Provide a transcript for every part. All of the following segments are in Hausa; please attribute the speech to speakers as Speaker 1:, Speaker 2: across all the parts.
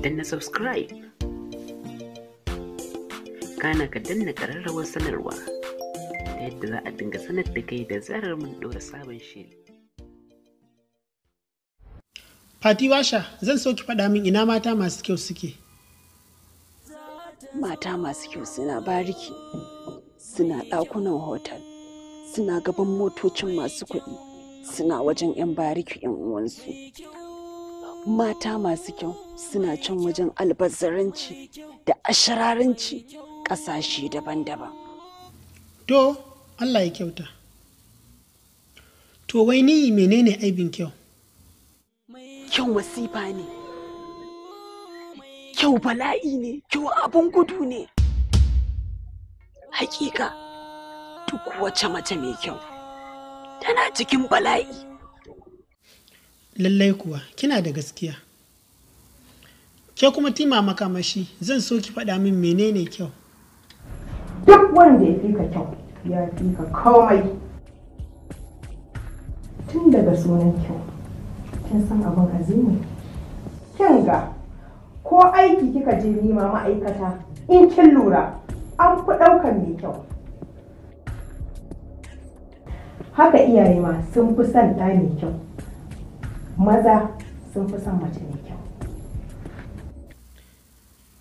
Speaker 1: Danna subscribe, kana ka danna ƙararrawar sanarwa ta yadda za a dinga sanar da kai da zarar mun ɗora sabon shiri.
Speaker 2: Fati Washa, zan so ki faɗa min ina mata masu kyau suke.
Speaker 3: Mata masu kyau suna bariki, suna ɗakunan hotel, suna gaban motocin masu kuɗi, suna wajen 'yan bariki 'yan uwansu. Mata masu kyau suna can wajen albazaranci da ashararanci ƙasashe daban-daban.
Speaker 2: To, Allah ya kyauta. To, wai ni menene aibin kyau?
Speaker 3: Kyau masifa ne, kyau bala'i ne, kyau abin gudu ne. Hakika, duk wace mace mai kyau tana cikin bala'i.
Speaker 2: Lallai kuwa, kina da gaskiya. Ke kuma Tima Makamashi, zan so ki faɗa min menene kyau.
Speaker 4: Duk wanda ya fi ka kyau, ya fi ka komai. Tun daga sunan kyau, kin san abin azimi. Kin ga, ko aiki kika je nema ma'aikata, in kin lura, an fi ɗaukan mai kyau. Haka iyaye ma sun fi son ɗa mai kyau. Maza sun fi son mace mai kyau.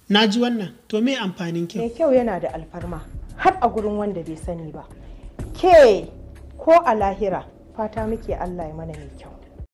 Speaker 2: Na ji wannan, to me amfanin kyau?
Speaker 4: Mai kyau yana da alfarma har a gurin wanda bai sani ba. Ke ko a lahira fata muke Allah ya mana mai kyau.